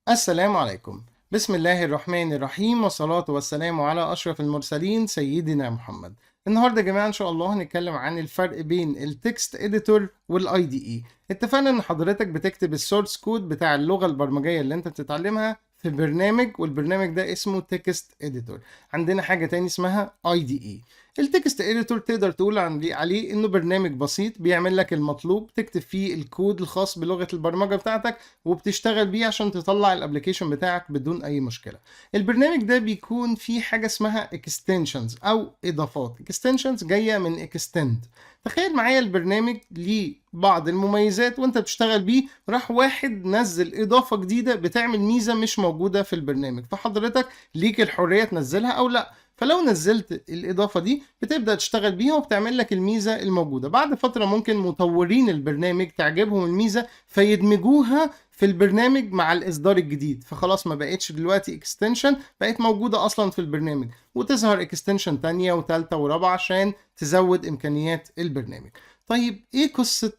السلام عليكم. بسم الله الرحمن الرحيم، والصلاة والسلام على أشرف المرسلين سيدنا محمد. النهاردة يا جماعة إن شاء الله هنتكلم عن الفرق بين ال text editor وال IDE. اتفقنا إن حضرتك بتكتب ال source code بتاع اللغة البرمجية اللي أنت بتتعلمها في برنامج، والبرنامج ده اسمه text editor. عندنا حاجة تاني اسمها IDE. ال text editor تقدر تقول عليه انه برنامج بسيط بيعمل لك المطلوب، تكتب فيه الكود الخاص بلغة البرمجة بتاعتك وبتشتغل بيه عشان تطلع ال application بتاعك بدون اي مشكلة. البرنامج ده بيكون فيه حاجة اسمها extensions او اضافات. extensions جاية من extend. تخيل معايا البرنامج ليه بعض المميزات وانت بتشتغل بيه، راح واحد نزل اضافة جديدة بتعمل ميزة مش موجودة في البرنامج، فحضرتك ليك الحرية تنزلها او لا. فلو نزلت الإضافة دي بتبدأ تشتغل بيها وبتعمل لك الميزة الموجودة. بعد فترة ممكن مطورين البرنامج تعجبهم الميزة فيدمجوها في البرنامج مع الإصدار الجديد، فخلاص ما بقتش دلوقتي extension، بقت موجودة أصلا في البرنامج، وتظهر extension تانية وتالتة ورابعة عشان تزود إمكانيات البرنامج. طيب، إيه قصة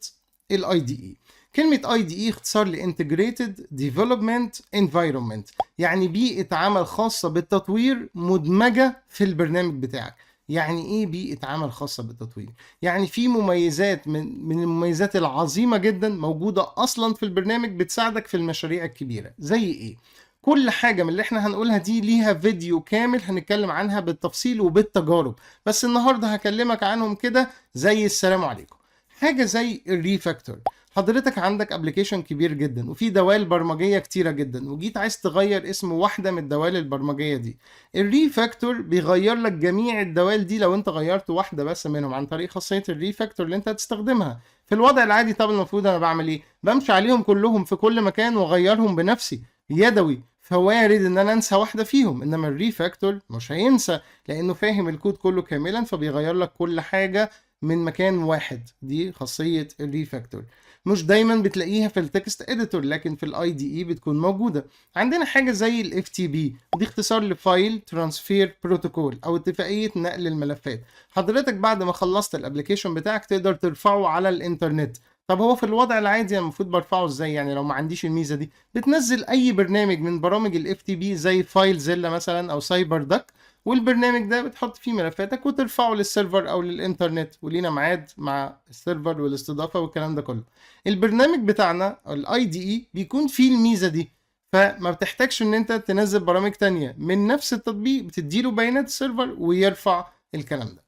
ال IDE؟ كلمة IDE اختصار ل Integrated Development Environment، يعني بيئة عمل خاصة بالتطوير مدمجة في البرنامج بتاعك. يعني ايه بيئة عمل خاصة بالتطوير؟ يعني في مميزات من المميزات العظيمة جدا موجودة اصلا في البرنامج بتساعدك في المشاريع الكبيرة. زي ايه؟ كل حاجة من اللي احنا هنقولها دي ليها فيديو كامل هنتكلم عنها بالتفصيل وبالتجارب، بس النهاردة هكلمك عنهم كده زي السلام عليكم. حاجة زي ال refactor. حضرتك عندك application كبير جدا وفي دوال برمجيه كتيرة جدا، وجيت عايز تغير اسم واحدة من الدوال البرمجيه دي. ال refactor بيغير لك جميع الدوال دي لو انت غيرت واحدة بس منهم عن طريق خاصية ال refactor اللي انت هتستخدمها. في الوضع العادي طب المفروض انا بعمل ايه؟ بمشي عليهم كلهم في كل مكان واغيرهم بنفسي يدوي، فوارد ان انا انسى واحدة فيهم. انما ال refactor مش هينسى لانه فاهم الكود كله كاملا، فبيغير لك كل حاجة من مكان واحد. دي خاصية ال refactor، مش دايما بتلاقيها في ال text editor، لكن في ال IDE بتكون موجوده. عندنا حاجة زي ال FTP، دي اختصار ل file transfer protocol او اتفاقية نقل الملفات. حضرتك بعد ما خلصت ال application بتاعك تقدر ترفعه على الانترنت. طب هو في الوضع العادي المفروض برفعه ازاي؟ يعني لو ما عنديش الميزة دي، بتنزل اي برنامج من برامج ال FTP زي FileZilla مثلا او CyberDuck، والبرنامج ده بتحط فيه ملفاتك وترفعه لل server او للانترنت، ولينا ميعاد مع ال server والاستضافه والكلام ده كله. البرنامج بتاعنا ال IDE بيكون فيه الميزة دي، فما بتحتاجش ان انت تنزل برامج تانية. من نفس التطبيق بتديله بيانات ال server ويرفع الكلام ده.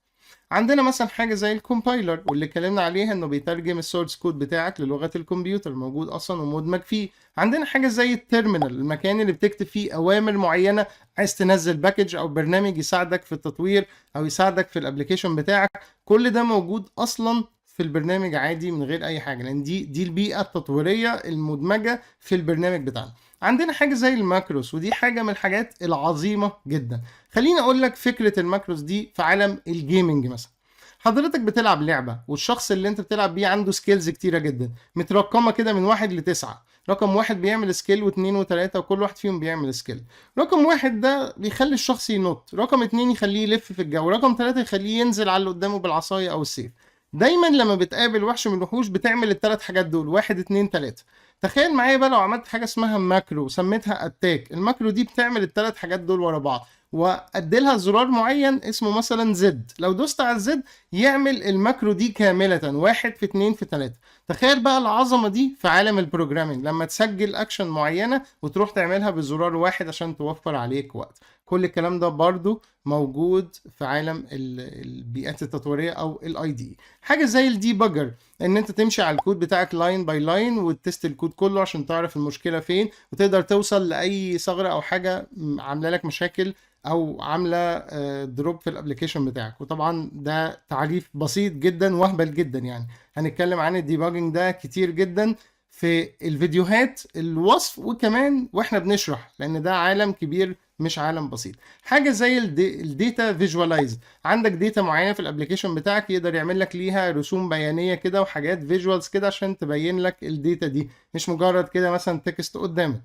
عندنا مثلا حاجة زي ال compiler، واللي اتكلمنا عليها انه بيترجم ال source code بتاعك للغة الكمبيوتر، موجود اصلا ومدمج فيه. عندنا حاجة زي ال terminal، المكان اللي بتكتب فيه اوامر معينه، عايز تنزل package او برنامج يساعدك في التطوير او يساعدك في ال application بتاعك، كل ده موجود اصلا في البرنامج عادي من غير اي حاجه، لان دي البيئة التطويريه المدمجه في البرنامج بتاعنا. عندنا حاجة زي ال macros، ودي حاجة من الحاجات العظيمة جدا. خليني اقول لك فكرة ال macros دي في عالم ال gaming. مثلا حضرتك بتلعب لعبه، والشخص اللي انت بتلعب بيه عنده skills كتيرة جدا مترقمه كده من 1 ل 9. رقم 1 بيعمل skill، واثنين وثلاثة، وكل واحد فيهم بيعمل skill. رقم 1 ده بيخلي الشخص ينط، رقم 2 يخليه يلف في الجو، رقم 3 يخليه ينزل على اللي قدامه بالعصاية أو السيف. دايما لما بتقابل وحش من الوحوش بتعمل الثلاث حاجات دول، واحد، اتنين، تلاتة. تخيل معايا بقى لو عملت حاجة اسمها macro وسميتها attack. ال macro دي بتعمل الثلاث حاجات دول ورا بعض، واديلها زرار معين اسمه مثلا Z. لو دوست على ال Z يعمل ال macro دي كاملة، واحد في اتنين في تلاتة. تخيل بقى العظمة دي في عالم ال programming لما تسجل اكشن معينة وتروح تعملها بزرار واحد عشان توفر عليك وقت. كل الكلام ده برضو موجود في عالم البيئات التطويريه او ال IDE. حاجة زي ال debugger، ان انت تمشي على الكود بتاعك line by line وت test الكود كله عشان تعرف المشكلة فين وتقدر توصل لاي ثغره او حاجة عامله لك مشاكل او عامله drop في ال application بتاعك. وطبعا ده تعريف بسيط جدا وهبل جدا، يعني هنتكلم عن ال debugging ده كتير جدا في الفيديوهات الوصف وكمان واحنا بنشرح، لان ده عالم كبير مش عالم بسيط. حاجة زي ال data visualize. عندك data معينة في ال application بتاعك، يقدر يعمل لك ليها رسوم بيانيه كده وحاجات visuals كده عشان تبين لك ال data دي، مش مجرد كده مثلا text قدامك.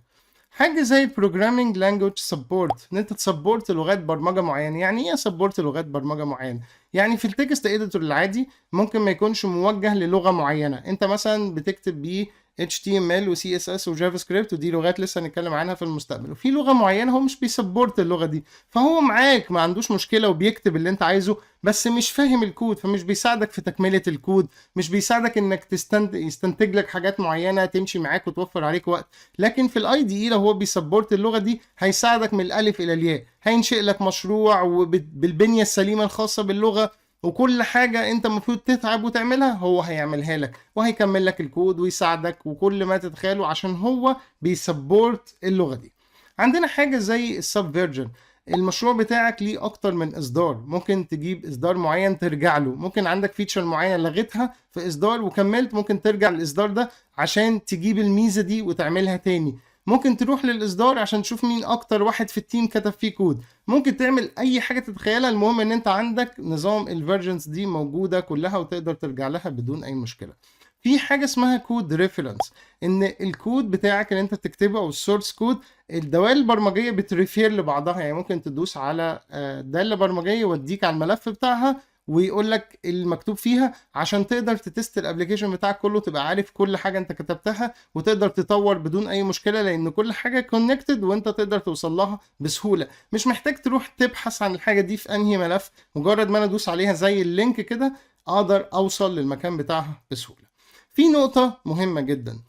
حاجة زي ال programming language support، ان انت ت support لغات برمجة معينه. يعني ايه support لغات برمجة معينه؟ يعني في ال text editor العادي ممكن ما يكونش موجه للغة معينه، انت مثلا بتكتب بيه HTML و CSS و JavaScript، ودي لغات لسه هنتكلم عنها في المستقبل، وفي لغة معينة هو مش بي support اللغة دي، فهو معاك ما عندوش مشكلة وبيكتب اللي انت عايزه، بس مش فاهم الكود، فمش بيساعدك في تكمله الكود، مش بيساعدك انك يستنتج لك حاجات معينة تمشي معاك وتوفر عليك وقت. لكن في ال IDE لو هو بي support اللغة دي هيساعدك من الالف الى الياء، هينشئ لك مشروع وبالبنيه السليمة الخاصة باللغة، وكل حاجة انت المفروض تتعب وتعملها هو هيعملها لك، وهيكمل لك الكود ويساعدك وكل ما تتخيله، عشان هو بي support اللغة دي. عندنا حاجة زي ال Subversion، المشروع بتاعك ليه اكتر من اصدار، ممكن تجيب اصدار معين ترجع له، ممكن عندك feature معينة لغيتها في اصدار وكملت، ممكن ترجع للاصدار ده عشان تجيب الميزة دي وتعملها تاني، ممكن تروح للاصدار عشان تشوف مين اكتر واحد في ال team كتب فيه كود، ممكن تعمل اي حاجة تتخيلها. المهم ان انت عندك نظام ال versions دي موجودة كلها وتقدر ترجع لها بدون اي مشكلة. في حاجة اسمها code reference، ان الكود بتاعك اللي انت بتكتبه او ال source code، الدوال البرمجيه بت refer لبعضها، يعني ممكن تدوس على داله برمجيه يوديك على الملف بتاعها ويقول لك المكتوب فيها، عشان تقدر ت test ال application بتاعك كله، تبقى عارف كل حاجة انت كتبتها وتقدر تطور بدون اي مشكلة، لان كل حاجة connected وانت تقدر توصل لها بسهولة، مش محتاج تروح تبحث عن الحاجة دي في انهي ملف، مجرد ما انا ادوس عليها زي ال link كده اقدر اوصل للمكان بتاعها بسهولة. في نقطة مهمة جدا،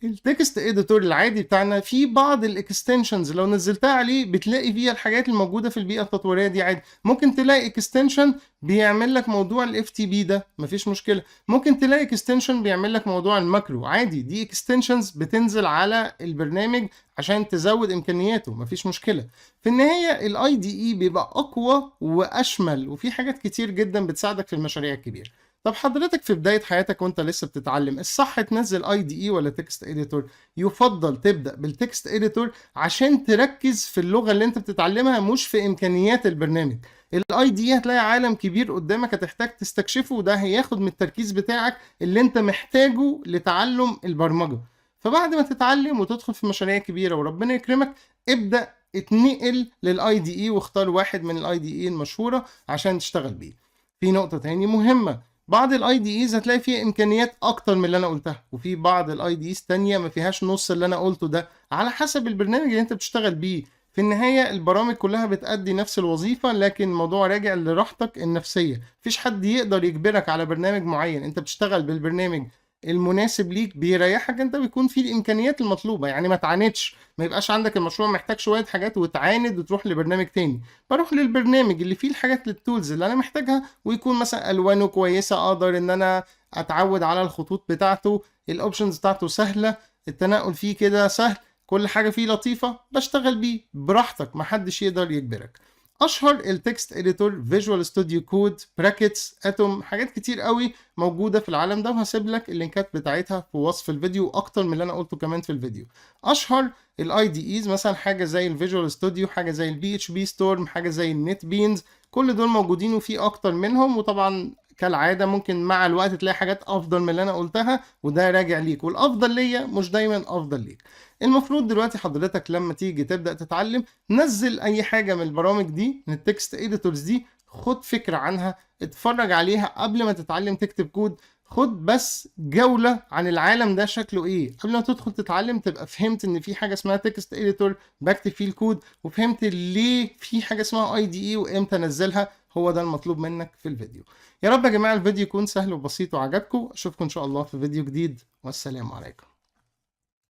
ال text editor العادي بتاعنا في بعض ال extensions لو نزلتها عليه بتلاقي فيها الحاجات الموجودة في البيئة التطويريه دي عادي. ممكن تلاقي extension بيعمل لك موضوع ال FTP ده، مفيش مشكلة. ممكن تلاقي extension بيعمل لك موضوع ال macro عادي، دي extensions بتنزل على البرنامج عشان تزود امكانياته، مفيش مشكلة. في النهاية ال IDE بيبقى اقوى واشمل، وفي حاجات كتير جدا بتساعدك في المشاريع الكبيرة. طب حضرتك في بداية حياتك وانت لسه بتتعلم، الصح تنزل IDE ولا text editor؟ يفضل تبدأ بال text editor عشان تركز في اللغة اللي انت بتتعلمها مش في امكانيات البرنامج. ال IDE هتلاقي عالم كبير قدامك هتحتاج تستكشفه، وده هياخد من التركيز بتاعك اللي انت محتاجه لتعلم البرمجة. فبعد ما تتعلم وتدخل في مشاريع كبيرة وربنا يكرمك، ابدأ اتنقل لل IDE واختار واحد من ال IDE المشهورة عشان تشتغل بيه. في نقطة تاني مهمة، بعض ال IDEs هتلاقي فيها امكانيات اكتر من اللي انا قلتها، وفي بعض ال IDEs تانية ما فيهاش نص اللي انا قلته ده، على حسب البرنامج اللي انت بتشتغل بيه. في النهاية البرامج كلها بتأدي نفس الوظيفة، لكن الموضوع راجع لراحتك النفسية. مفيش حد يقدر يجبرك على برنامج معين، انت بتشتغل بالبرنامج المناسب ليك بيريحك انت، بيكون فيه الامكانيات المطلوبة. يعني ما تعاندش، ما يبقاش عندك المشروع محتاج شوية حاجات وتعاند وتروح لبرنامج تاني. بروح للبرنامج اللي فيه الحاجات ال tools اللي انا محتاجها، ويكون مثلا الوانه كويسة، اقدر ان انا اتعود على الخطوط بتاعته، ال options بتاعته سهلة، التنقل فيه كده سهل، كل حاجة فيه لطيفة، بشتغل بيه براحتك، محدش يقدر يجبرك. اشهر ال text editor Visual Studio Code، Brackets، Atom، حاجات كتير قوي موجودة في العالم ده، وهسيب لك اللينكات بتاعتها في وصف الفيديو اكتر من اللي انا قلته كمان في الفيديو. اشهر ال IDEs مثلا حاجة زي ال Visual Studio، حاجة زي ال PhpStorm، حاجة زي ال NetBeans، كل دول موجودين وفي اكتر منهم. وطبعا كالعادة ممكن مع الوقت تلاقي حاجات افضل من اللي انا قلتها، وده راجع ليك، والافضل ليا مش دايما افضل ليك. المفروض دلوقتي حضرتك لما تيجي تبدا تتعلم، نزل اي حاجة من البرامج دي، من ال text editors دي، خد فكرة عنها، اتفرج عليها قبل ما تتعلم تكتب كود، خد بس جولة عن العالم ده شكله ايه قبل ما تدخل تتعلم، تبقى فهمت ان في حاجة اسمها text editor بكتب فيه الكود، وفهمت ليه في حاجة اسمها IDE وامتى انزلها. هو ده المطلوب منك في الفيديو. يا رب يا جماعة الفيديو يكون سهل وبسيط وعجبكم. اشوفكم ان شاء الله في فيديو جديد، والسلام عليكم.